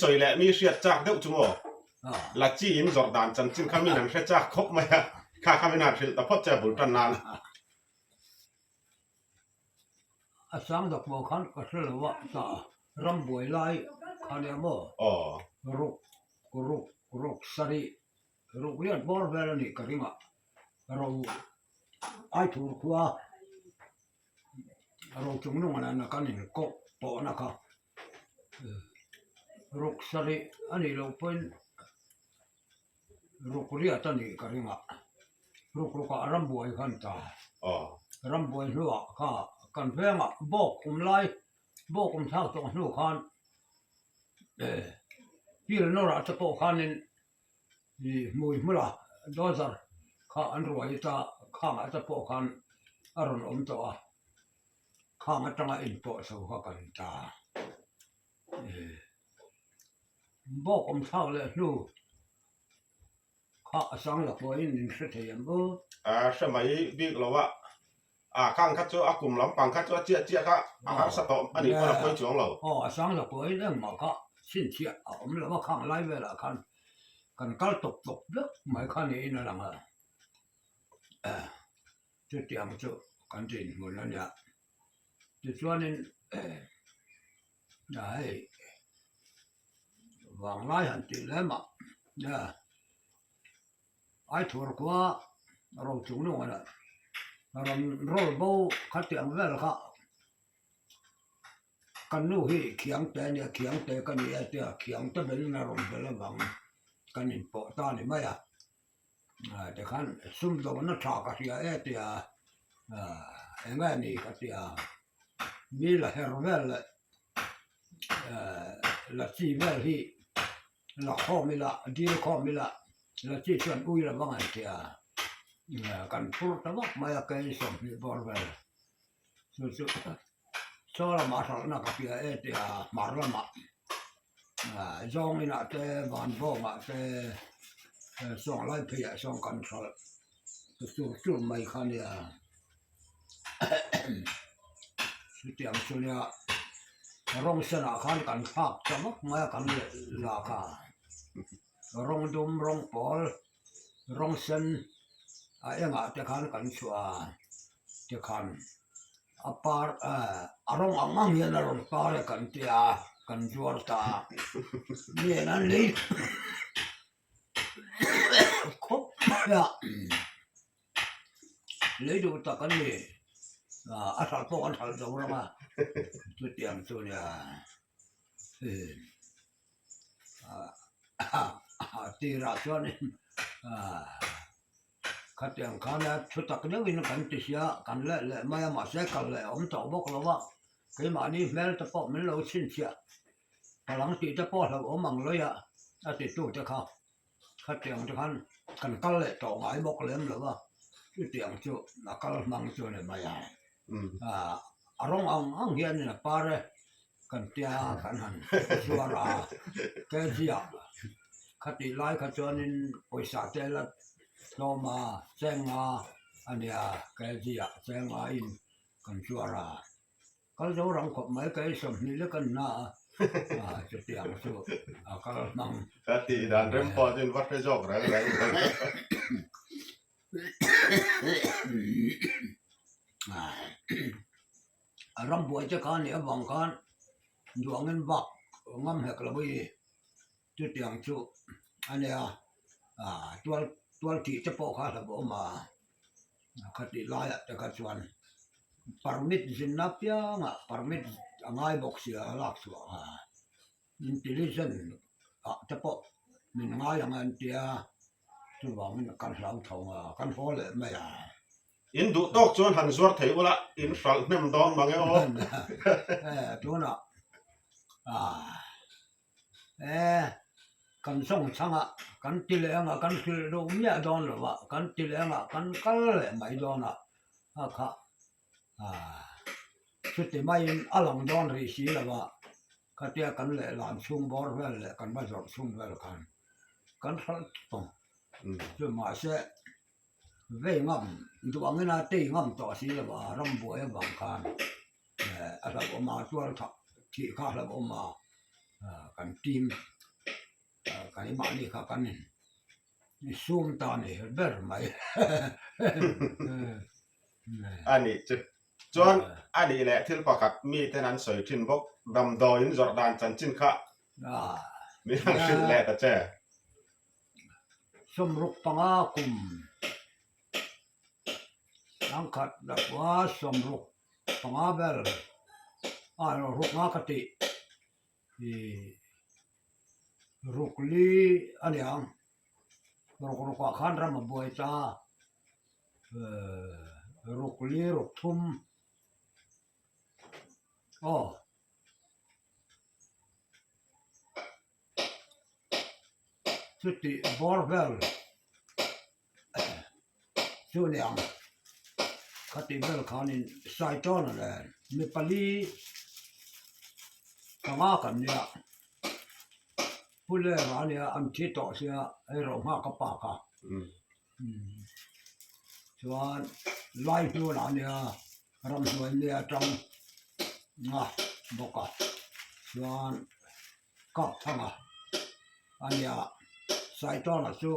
sawi leh mi hriat chak deuh chu maw? La chi in zawrh dan chanchin kha min an hre chak khawp mai a, kha kha min han hrilh ta phawt che a bul tan nan. A sang dak pawh khan ka hre lo a, tah ram buai lai kha nia maw? Ruk ruk ruk sarih ruk riat bawr vel a nih ka ring a, ro Aithur khua ro chung nung a kan in kawh pawhna kha ruk sarih a nih loh pawhin ruk riat a nih ka ring a, ruk rukah rambuai kha an ta. Rambuai hnuah kha kan vengah bawk awm lai bawk awm thlak tawh hnu khan pil nawrah te pawh khanin ih hmui hmula dozer kha an ruai ta khangah te pawh khan a rawn awm tawh a, khang atanga inpawh chho kha kan ta. Bawk awm thlak leh hnu kha a sang la pawhin min hre thei ang u. A hre mai bik lo a, a khang kha chu a kum lampang kha chu a chiah chiah kha a harsa tawh a nih pawn a pawi chuang lo. Aw a sang la pawhin engmah kha chhinchhiah a awm lo a, khang lai velah khan kan kal tawp tawp vek mai kha niin a lang a, chutiang chu kan dinhmun a nia. Tichuanin hei vanglai han tih lem ah Aithur khua ro chung nung a rawn rawl bo khatiang vel kha kan nu hi khiangte a nia khiangte ka ni a tia khiangte belin a rawn bel avang kan inpawh ta a ni mai a. Tikhan sumdawhna tha ka hria e tia eng nge ni ka tia mi la her vel leh la chi vel hi la khawm ila dil khawm ila la chi chuan ui lo va ngaih tia kan phur ta vak mai a kei 20 bawr vel chu chu chaw lamah hralhna ka hria e tia hmar lamah. Zawng inah te van bawngah te sawng lai pheiah sawn kan hralh ta chur chur mai kha nia chutiang chu nia rawng senah khan kan thlak ta vak mai a kan leh lak a rawng dum rawng pawl rawng sen a engah te khan kan chhuah a tikhan. A par a rawng ang ang hian a rawn par e kan ti a, kan zuar ta a, nen an lei khawp mai a, lei duh tak an ni, a hralh pawh kan hralh zo ram a, chutiang chu nia a tirah chuanin Khatiang khan a thu tak deuhin kan ti sia, kan leh leh mai a, mahse kal leh a awm tawh bawk lo a, keimahni hmel te pawh min lo chhinchhiah palang tih te pawh hlauhawm ang lawih a, a titu te kha khatiang te khan kan kal leh tawh ngai bawk lem lo a, chutiang chu a kal hmang chu a ni mai a, a rawng ang ang hianin a par e. Kan tia kan han zuar a, kg ah khatih lai kha chuanin pawisa te la tlawm a, cheng nga a nia kg ah cheng nga in kan zuar a, kal zo rang khawp mai kei 20 lek an na a, chutiang chu a kal hmang. Ka tih dan rem pawh chu in va hre zawk reng reng. A rambuai te kha nih avang khan duangin bak ngam hek lo i chutiang chu a nia ah tual tual tih te pawh kha hlauh awm a khatih laiah te kha chuan permit zinna piangah permit a ngai bawk sia a lak chhuah a intelligent ah te pawh min ngai ang an tia chuvangin kan hlau tho a kan haw leh mai a. In duh tawk chuan han zuar thei ula, in hralh hnem dawn mang e aw. Tunah e kan zawng chhangah kan ti leh anga kan hrilh duh miah dawn lo a, kan ti leh anga kan kal leh mai dawn a, a kha chuti maiin a lang dawn rih si lo a, khatia kan lehlan chhung bawr vel leh kan va zawrh chhung vel khan kan hralh tawp ang chu mahse. Vei ngam, duh angin a tei ngam tawh si lo a, rambuai avang khan a hlauhawm a, tual thah thih kha a hlauhawm a. Kan team keimahni kha kan in sum ta ni ber mai. A nih chu. Chuan a nih leh thil pakhat miten an sawi thin bawk, damdawi in zawrh dan chanchin kha min han hrilh leh ta che. 65 kum angkhat lakua 65 vel a ruk nga ka tih ih ruk li a ni ang ruk ruk ah khan ram a buai ta ruk li ruk thum aw. Chutih bawr vel chu a ni ang khatih vel khanin Saitawna nen mi pali panga kan nia Pu Lera a nia an thi tawh sia hei ro nghak a pa kha chuan lai hnunah a nia ramhnuai mi atang a bawk a chuan kap thang a a nia Saitawna chu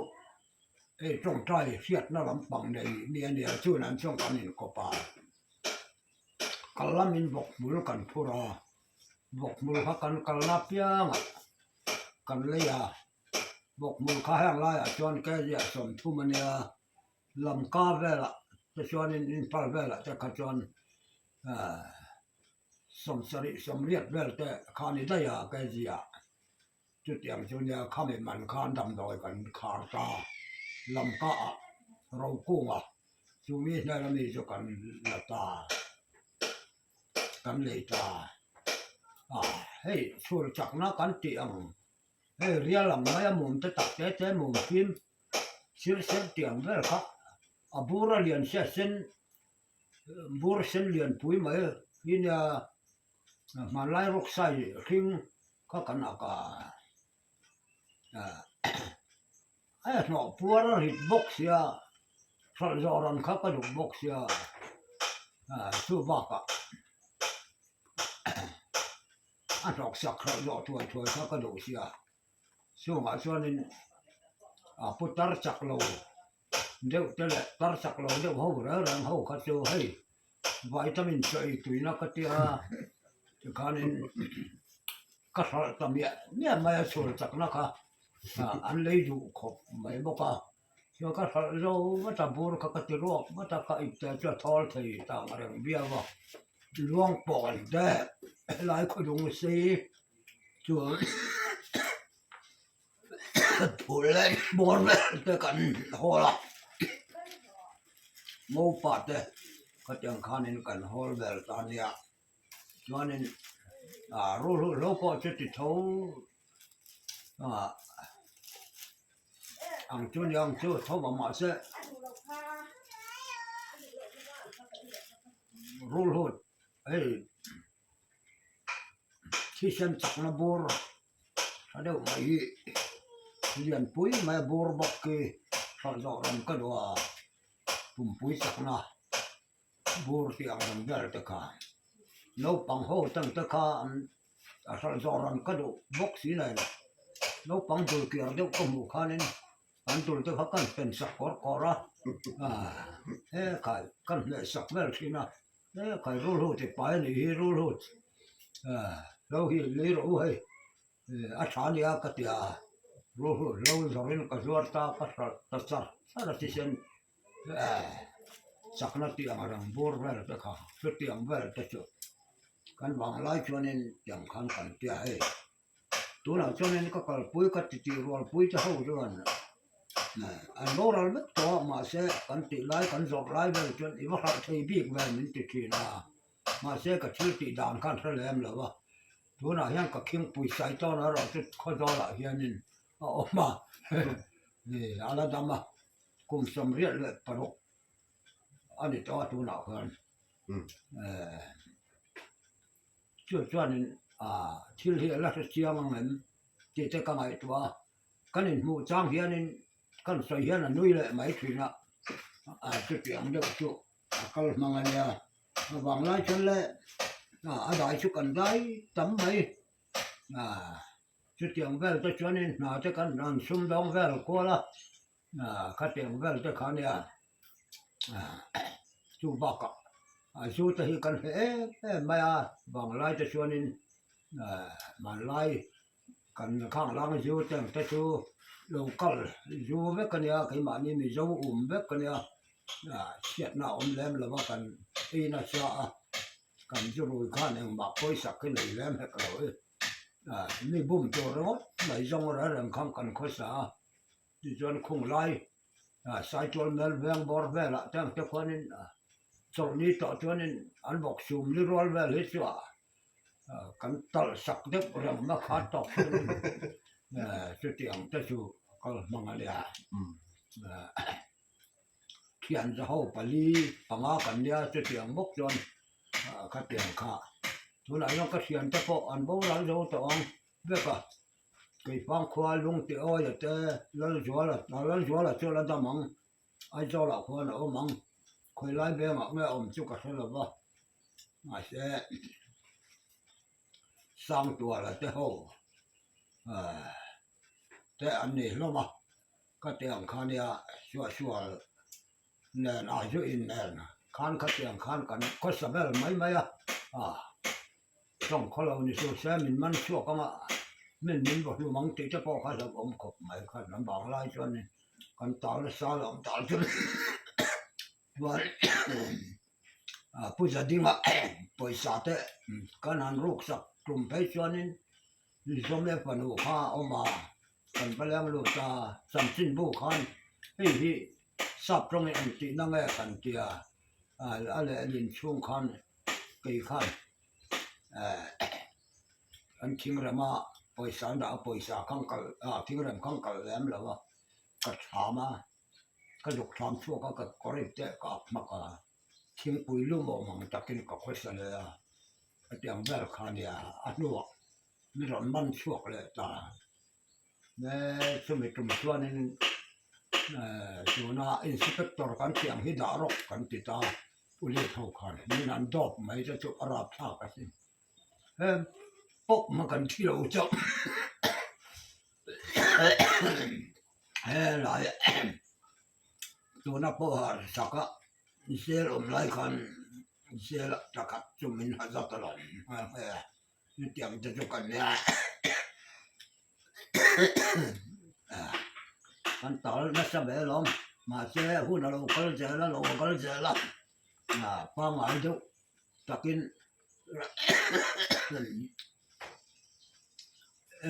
hei tawngtai hriatna lampang nei mi a nia chuan an chuan kan inkawp a kal lamin vawk hmul kan phur a vawk hmul kha kan kalna apiangah kan lei a. Bawk hmul kha heng laiah chuan kg ah 30 a nia, Lamka velah te chuanin Imphal velah te kha chuan ahh 70 80 vel te kha a ni daih a kg ah. Chutiang chu nia khami man khan damdawi kan khar ta Lamka ah Rokunga chumi hnena mi chu kan la ta kan lei ta a hei chhur chakna kan tih ang. Hei rial ang mai a mum te tak te te mum fim sir sen tiang vel kha a bur a lian sia sen bur sen lian pui mai hi nia hmanlai rawksai hring kha kan ak a a hnawh puar a rit bawk sia hralh zawh ran kha ka duh bawk sia chu bakah. A hnawksak hralh zawh thuai thuai kha ka duh sia. Chungah chuanin a pu tar chak lo deuh te leh tar chak lo deuh ho reng reng ho kha chu hei vitamin chaw ei tuina ka tia tikhanin ka hralh ta miah miah mai a chhul chakna kha an lei duh khawp mai bawk a. Chuan ka hralh zo vat a bur kha ka ti ruak vat a ka ip te chu a thawl thei ta ang reng viau a. Luang pawl te helai khawdung sei chuan phul leh bawr vel te kan hawl a ngopa te khatiang khanin kan hawl vel ta nia chuanin ah ruhluh hlo pawh chu ti tho ah ang chu ni ang chu tho va mahse Rulhut hei thisen chakna bur tha deuh mai hi lianpui mai a bur bawk khi hralh zawh ram ka duh a pumpui chakna bur tih ang reng vel te kha naupang ho tang te kha an a hralh zawh ram ka duh bawk si nen naupang dul kiar deuh ka hmuh khanin. An tul te kha kan pen sak kawr kawr a, he khai kan hneh sak vel thin a, he khai rulhut i pai a nih hi rulhut hlo hi lei rawh u hei a tha a nia ka ti a, rulhut hlo zawrin ka zuar ta ka hralh ta char char a thisen chakna tih ang rang bur vel te kha chutiang vel te chu kan vanglai chuanin tiang khan kan tia hei. Tunah chuanin ka kalpui ka titih rualpui te ho chuan an boral vek tawh a mahse kan tih lai kan zawrh lai vel chuan i va hralh thei bik vel min ti thin a mahse ka thil tih dan khan hre lem lo a tunah hian ka khingpui sai tawn erawh chu khawzawlah hianin a awm a a la dam a kum 86 a ni tawh a tunah khan. Chu chuanin ah thil hi a la hre chiang ang em tih te ka ngaihtuah a, kan inhmuh chang hianin kan sawi hian a nui leh mai thin a, ah chutiang deuh chu a kal hmang a nia. A vang lai chuan le ah a dai chu kan dai tam mai ah. Chutiang vel te chuanin hna te kan rawn sumdawng vel kual a, khatiang vel te kha nia chu bakah zu te hi kan hre em em mai a, vanglai te chuanin hmanlai kan khanglang zu te ang te chu lo kal zu vek a nia keimahni Mizo um vek a nia chhiatna a awm lem lo va kan ei nasa a kan zu rui khan engmah pawisa khi nei lem hek lo i. Mi bum tur ringawt mai zawng reng reng khan kan khawsa a, tichuan khung lai Saitual mel veng bawr velah te ang te khuanin chawlhni tawh chuanin an bawk sum li rual vel hi chu kan talh sak deuh reng mai kha tawk chuanin chutiang te chu kal hmang a nia. Thian zaho pali panga kan nia chutiang bawk chuan khatiang kha tunah hian ka thiante pawh an boral zo tawh ang vek a keifang khua lungti awia te Lalzuala Lalzuala chu la dam ang Aizawlah khuan a awm ang khawilai vengah nge a awm chu ka hre lo va mahse Sangtuala te ho te an ni hlawm a. Ka ti ang kha nia suahsual nen a zu in nen khan kha ti ang khan kan khawsa vel mai mai a, ah tawng khaw lo ni suh se min man chhuak anga min min vaw hlum ang tih te pawh kha hlauhawm khawp mai kha lam vang lai chuan kan tal nasa lo ang tal chu chuan Pu Zadinga pawisa te kan han ruk sak tum phei chuanin Zawme fanu kha a awm a, kan va leng lut a, chanchinbu khan hei hi sap tawngin eng tihna nge kan ti a, a lehlin chhung khan kei khan an thingrema pawisa an dah a, pawisa kha an kalh thingrem kha an kalh lem lo a, ka thlam a. Ka zuk thlam chhuak a, ka kawr ip te ka ak hmak a, thingpui lum awm ang takin ka khawisa leh a, hetiang vel kha nia a hnuah mi rawn man chhuak leh ta. Me chumi tum chuanin tuna inspector kan tih ang hi dah rawk kan ti ta, police ho khan min an dawp mai te chu a rapthlak asin. Hem pawp hma kan thi lo chauh. Helai tuna pawha saka zel awm lai khan zel takhat chu min ha zat alawm hetiang te chu kan nia kan tal nasa ve alawm mahse hun a lo kal zel a lo kal zel a pangngai deuh takin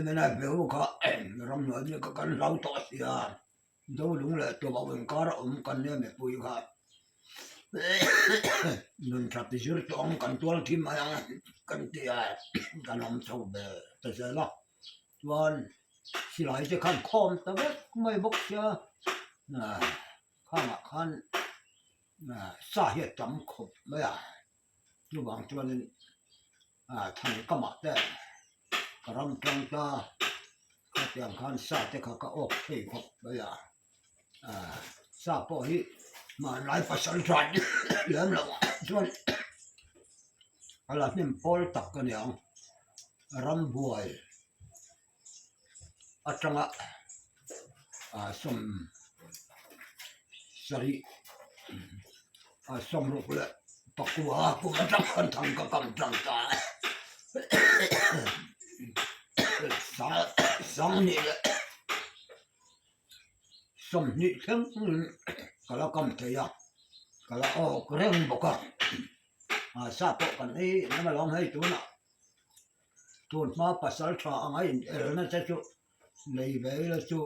MNF ve ho kha ramhnuai mi kha kan hlau tawh si a, do lung leh tuah inkar a awm kan nia mipui kha nun that zir tawh ang kan tual thi mai ang kan ti a kan awm chho ve ta zel a chuan silai te khan khawm ta vek mai bawk sia khangah khan sa hi a tam khawp mai a. Chuvang chuanin Thangkamah te ka ram tang ta khatiang khan sa te kha ka awk thei khawp mai a, sa pawh hi hmanlai pasal tha lem loh chuan a la hnim pawl tak a niang rambuai atanga 70 60 leh pakua kum atang khan thang ka kam tang ta 20 leh 20 thleng ka la kam thei a ka la awk reng bawk a sa pawh kan ei lam alawm hei tunah. Tun hma pasal tha anga in elna te chu nei ve ila chu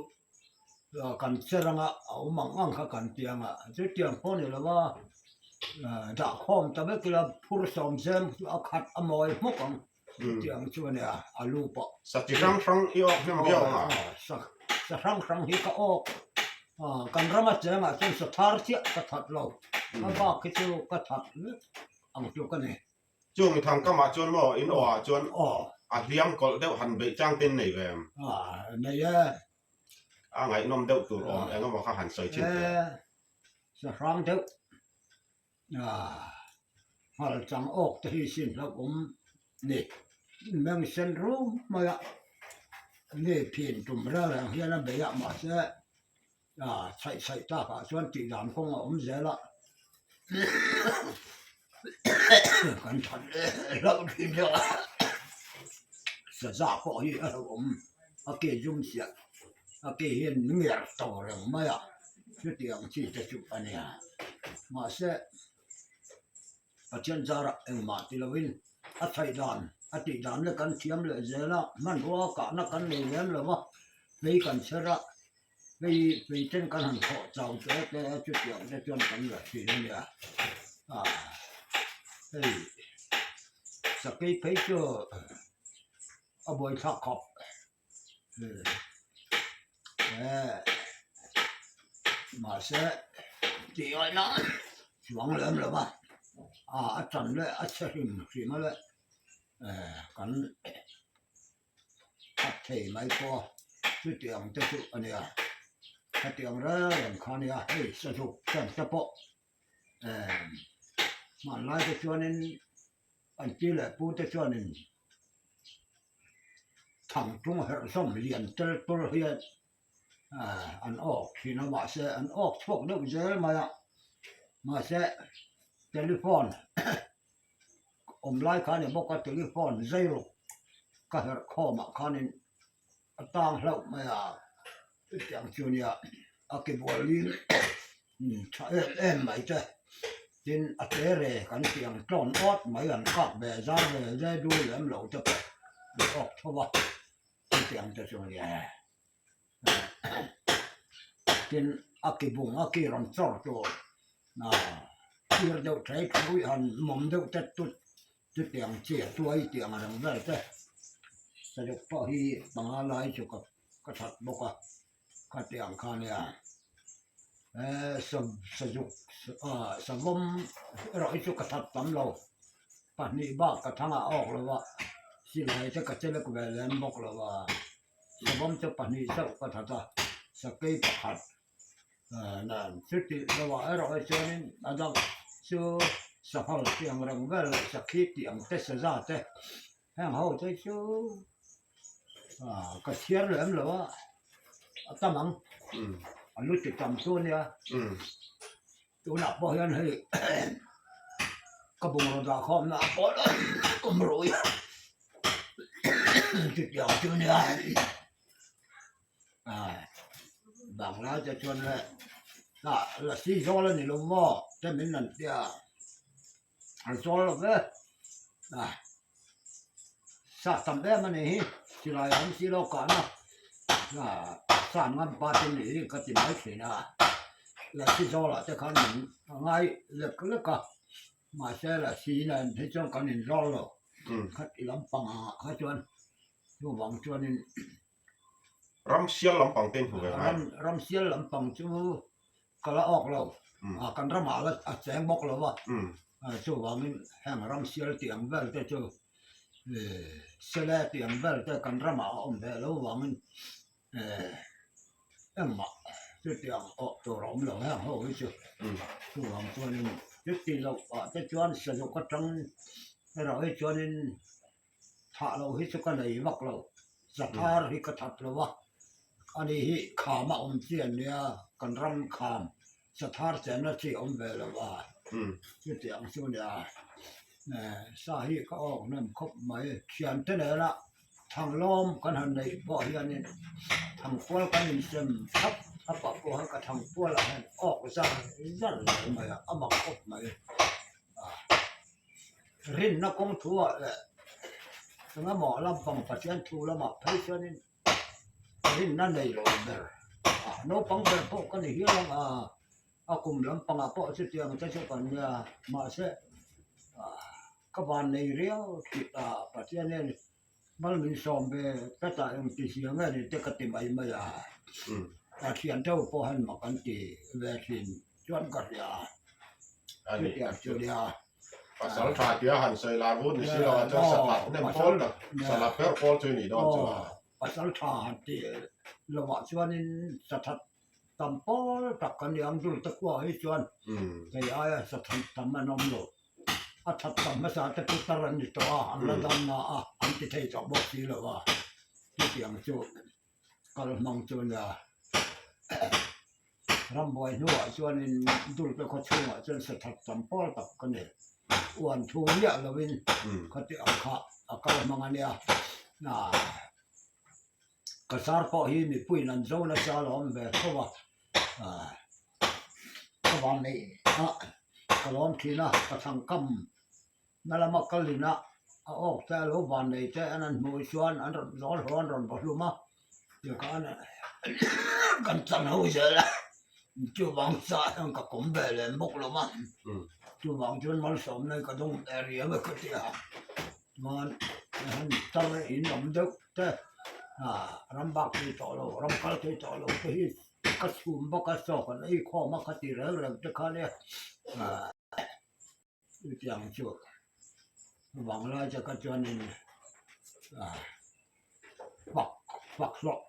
kan cher anga a awm ang ang kha kan ti anga chutiang pawh ni lova dah khawm ta vek ila phur sawm zem chu a khat a mawi hmawk ang chutiang chu a nia a lu pawh. Sa chi hrang hrang i awk hnem viau ang a. Sa hrang hrang hi ka awk kan rama chengah chuan sa thar chiah ka that lo a bak hi chu ka that vek ang chu ka ni. Chung i thang kamah chuan maw in aw ah chuan a hliam kawlh deuh han beih chang ten nei ve em? Nei e. A ngaihnawm deuh tur awm eng emaw kha han sawi thin teh. E, sa hrang deuh nghal chang awk te hi sin hlauh awm ni. Meng sen rum mai a. Mi phin tum reng reng hian a bei a, mahse chhaih chhaih takah chuan tih dan kawng a awm zel a, kan that hlauh thin deuh a, saza pawh hi a hlauhawm a ke zum chiah a ke hian nger to reng mai a, chutiang chi te chu a nia, mahse. Pathian zarah engmah ti loin a chhaih dan, a tih dan leh kan thiam leh zel a, hmanrua kahna kan nei lem lo va, phei kan chher a, hei phei ten kan han thawh chau te te chutiang te chuan kan la thin a nia. Ah hei sakei phei chu a buaithlak khawp. Mahse tih ngaihna chuang lem lo va, a tan leh a chhe hrim hrim a leh kan that thei mai pawh a, chutiang te chu a nia, khatiang reng reng kha a nia, hei sazuk chen te pawh hmanlai te chuanin an pi leh pu te chuanin. Thangtung herh zawm lian tel tur hian an awk thin a mahse an awk chhuak deuh zel mai a mahse telephone awm lai kha a ni bawk a telephone zai ruk ka herh khawm ah khanin a tang hlauh mai a chutiang chu nia a ke bual in tha em em mai te tin a te re kan tih ang tlawn awt mai an kak ve zar ve zai dul lem lo te pawh an awk tho va chutiang te chu a nia tin a ki bung a ki rawn chawr tur tir deuh thei thui han mawm deuh te tut chutiang chi a tuai tih ang reng vel te saruk pawh hi panga lai chu ka ka that bawk a khatiang kha nia sazuk savawm erawh hi chu ka that tam lo pahnih bak ka thang ah a awk lo a silai te ka chelek ve lem bawk lo a savawm chu pahnih chauh ka that a sakei pakhat Chutih lovah erawh hi chuanin a dang chu sanghal tih ang reng vel leh sakhi tih ang te saza te heng ho te chu ka chhiar lem lo a, a tam ang a lu ti tam chu a nia tunah pawh hian hei ka bungraw dah khawmna ah pawh awm rui chutiang chu a nia. Bangla te chuan le ah lasi zawl a ni lo maw te min rawn ti a an zawl lo ve ah sa tam em a ni hi silai a awm si lo kahna ah sa an ngam pa te ni hi ka ti mai thin a lasi zawl ah te khan min a ngai lek lek a mahse lasi nen hi chuan kan inzawl lo khati lampang ah kha chuan chuvang chuanin. Ramsial lampang te in hmu ve ngai. Ramsial lampang chu ka la awk lo. Kan ramah la a cheng bawk lo va. Chuvangin heng ramsial tih ang vel te chu sele tih ang vel te kan ramah a awm ve lo vangin engmah chutiang awh tur a awm lo heng ho hi chu. Chuvang chuanin chuti loh ah te chuan sazuk atang erawh hi chuanin Thah loh hi chu ka nei vak lo, Zathar hi ka that lo a, ani hi kham a awm chi an nia, kan ram kham Zathar chenna chi a awm ve lo a, chutiang chu nia, sa hi ka awk hnem khawp mai, thiante nena thanglawm kan han neih pawh hianin thangpual kan insem thap thap ah pawh hian ka thangpual ah hian awk zar zar zel mai a, a mak khawp mai. Rinna kawng thu ah leh engemaw lampang Pathian thu lamah phei chuanin rinna nei lo ber a naupang ber pawh ka ni hial ang a, a kum lampangah pawh chutiang te chu kan nia mahse ka van nei riau tih a Pathian hian mal min sawm ve tlat a engti zia nge ni te ka ti mai mai a, a thian deuh pawh hian mak an ti ve thin chuan ka hria a chutiang chu nia. Pasal tha tia han sawi lar vut ni si lo ah chuan sathah hnem pawl tak salat ber pawl chu i nih dawn chu a. Pasal tha han ti lo ah chuanin sathat tam pawl tak kan ni ang dul te khuaah hi chuan kei aia sathat tam an awm lo. A that tam hmasa te putar an ni tawh a, an la dam na a, an ti thei tawh bawk si lo a. Chutiang chu kal hmang chu nia rambuai hnuah chuanin Dulte khaw chhungah chuan sathat tam pawl tak ka nei. Uan thu miah lovin khati ang kha a kal hmang a nia. Ka sar pawh hi mipuiin an zo nasa a lo awm ve tho a, ka van neih a ka lawm thin a, ka thangkam na lama kal in a a awk te a lo van nei te an han hmuh chuan an rawn zawl haw an rawn va hlum a, tikhan kan chan ho zel a, chuvang chah hian ka kawm ve lem bawk lo va, chuvang chuan malsawmna hi ka dawng ve riau e ka ti a. Chuan han tar in awm deuh te ram bak thei tawh lo ram kal thei tawh lo te hi ka chhum bawk a chaw kan ei khawm a khati reng reng te kha nia chutiang chu vanglai te kha chuanin fak fak hlawh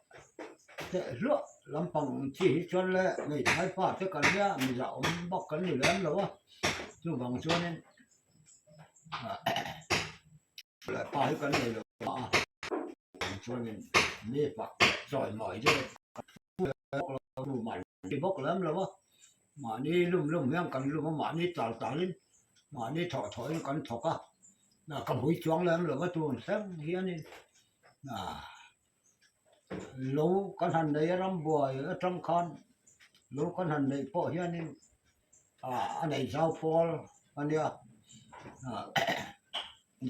teh hluah lampang chi hi chuan le hmeithai fa te kan nia miza awm bawk kan ni lem lo a chuvang chuanin. Pa hi kan nei lo a chuanin mi pak chawi mawi deuh ti bawk lem lo a mahni lum lum hian kan lum a mahni tal talin mahni thawh thawhin kan thawk a ka bui chuang lem lo a tun thleng hianin lo kan han nei a rambuai atang khan lo kan han neih pawh hianin a nei zau pawl a nia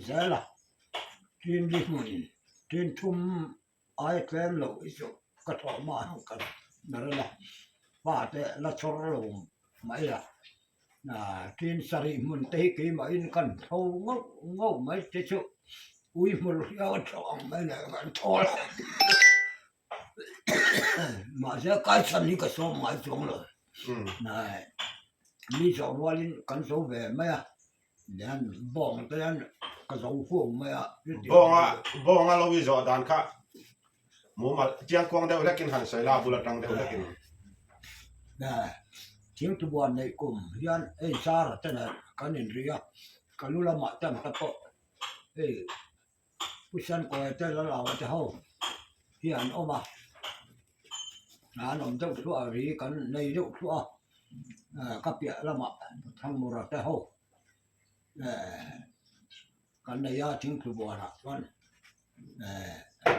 zel a tin li hmun tin thum aia tlem loh hi chu ka thawh hma ang ka ber a pa te la chawr lo mai a tin sarih hmun te hi keimahin kan tho ngauh ngauh mai te chu ui hmul hiau a tho ang mai leh kan thawl mahse kaichhan hi ka sawm ngai chuang lo mi zawh rualin kan zo ve mai a hian bawng te hian ka zo huau mai a bawnga bawnga lo i zawh dan kha mumal chiang kuang deuh hlekin han sawi la a bul atang deuh hlekin thingtubuan neih kum hian hei zara te nen kan inri a ka lu lamah te ang ta pawh hei Pu Siankawi te Lalawa te ho hi an awm a, an awm deuh thluah a ri kan nei deuh thluah a, ka piah lamah Thangmura te ho kan nei a thingthlu buanah chuan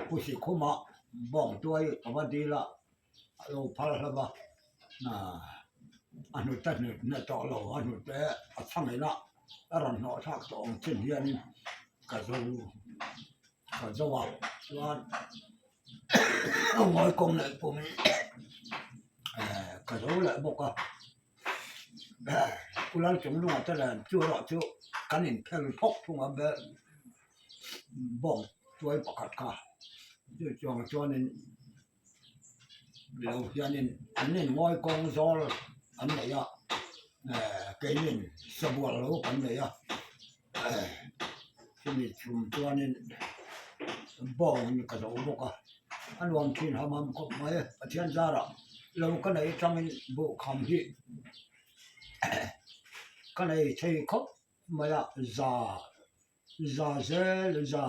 Pu Sikhuma bawngtuai ka va dil a. a lo phal hlauh a, a hnute hnut hne tawh lo a hnute a chhang ila a rawn hnawh thlak tawh ang chin hianin ka zo ka zo a chuan ngawi kawng leh pawmin ka zo leh bawk a Ulal chung lungah te nen chu erawh chu kan inphel phawk thung a bawng tuai pakhat kha chu chuang chuanin. Lo hianin an inngawi kawng zawl an nei a, keinin sabual lo kan nei a, chumi chhum chuanin bawngin ka zo bawk a, a nuam thin ham ham khawp mai a, Pathian zarah lo ka nei atangin buhkham hi ka nei thei khawp mai a, za za zel za.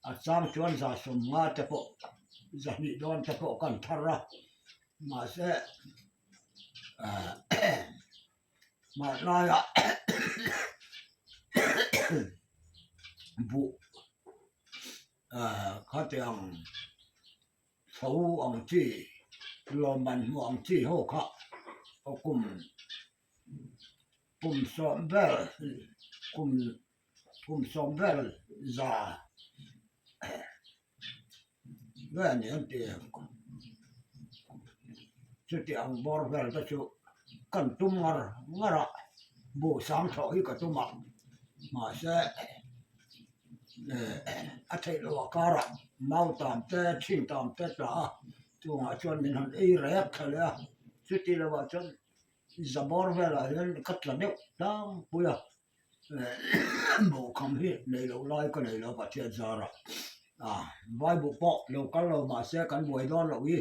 A chang chuan 150 te pawh 200 dawn te pawh kan thar a, mahse hmanlaiah buh khatiang tho ang chi lawmman hmuh ang chi ho kha kum kum sawm vel kum. Kum sawm vel za vel a ni an ti a, chuti ang bawr vel te chu kan tum ngar ngar a, buh sang thlawh hi ka tum a, mahse a theih loh a karah mau tam te thing tam te tla a, chungah chuan min han ei rek thla leh a, chuti lovah chuan za bawr velah hian ka tla deuh tlangpui a. Buhkham hi nei loh lai ka nei lo Pathian zarah a vai buh pawh lo kal lo mahse kan buai dawn loh hi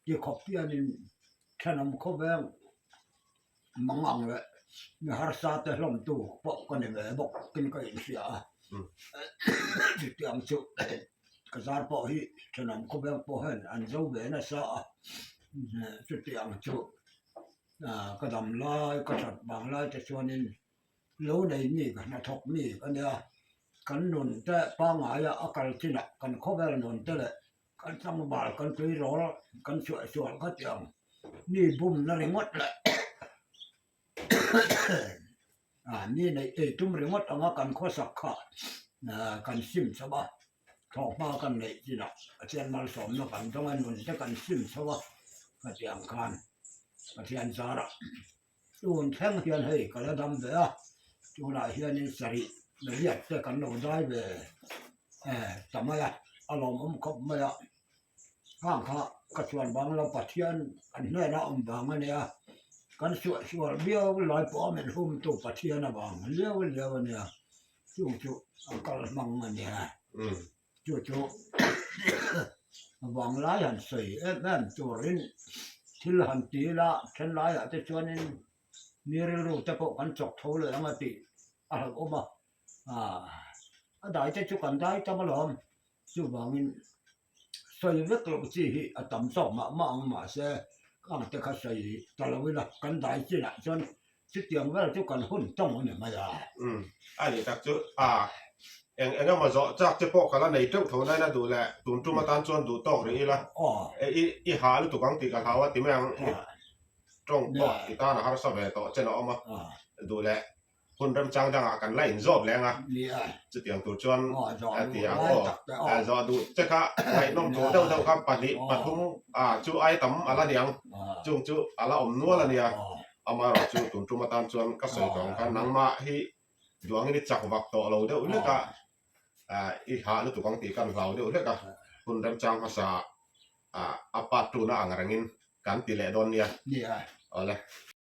ti khawp hianin thenawm khawveng mang ang leh mi harsa te hlawm tu pawh ka ni ve bawk tin ka inhria a chutiang chu. Ka zar pawh hi thenawm khawvel pawh hian an zo ve nasa a, chuti ang chu ka dam lai ka that vang lai te chuanin lo nei mi ka hnathawk mi ka nia, kan nun te pangngaia a kal chinah kan khawvel nun te leh kan tlangval kan tuirawl kan suahsual kha tiang mi bumna ringawt leh Mi neih ei tum ringawt anga kan khawsak kha kan sim chho a, thawhhma kan neih chinah Pathian malsawmna kan dawng a, nun te kan sim chho a, khatiang khan Pathian zarah tun thleng hian hei ka la dam ve a, tunah hianin sarih riat te kan lo dai ve ta mai a, a lawmawm khawp mai a. Hang kha ka chuan vang lo Pathian kan hnenah awm vang a nia, kan suahsual viau lai pawh a min humtu Pathian avang liau liau a nia, chung chu a kal hmang a nia. Chu chu vang lai han sawi em em turin thil han ti ila then laiah te chuanin mi rilru te pawh kan chawk tho leh ang a tih a hlauhawm a, a dai te chu kan dai tam alawm. Chuvangin sawi vek loh chi hi a tam tawk mah mah ang mahse kang te kha sawi ta lo ila kan dai chinah chuan chutiang vel chu kan hun tawng a ni mai a. Umm a nih tak chu a eng eng emaw zawh chak te pawh ka la nei teuh tho nain a duh leh tun tum atan chuan duh tawk rih ila i i ha lutuk ang tih ka hlau a ti mai ang i tawng pawh i tan a harsa ve tawh chen a awm a duh leh Hun remchang dangah kan la inzawp leng a, chutiang tur chuan a ti ang aw. Zawh duh che kha ngaihnawm tur deuh deuh kha pahnih pathum chu ai tam a la niang, chung chu a la awm nual a nia. Amaherawh chu tun tum atan chuan ka sawi tawh ang kha nangmah hi duangin i chak vak tawh lo deuh hlek a, i hah lutuk ang tih kan hlau deuh hlek a, hun remchang hmasa a part tuna ang rengin kan ti leh dawn nia. Awle.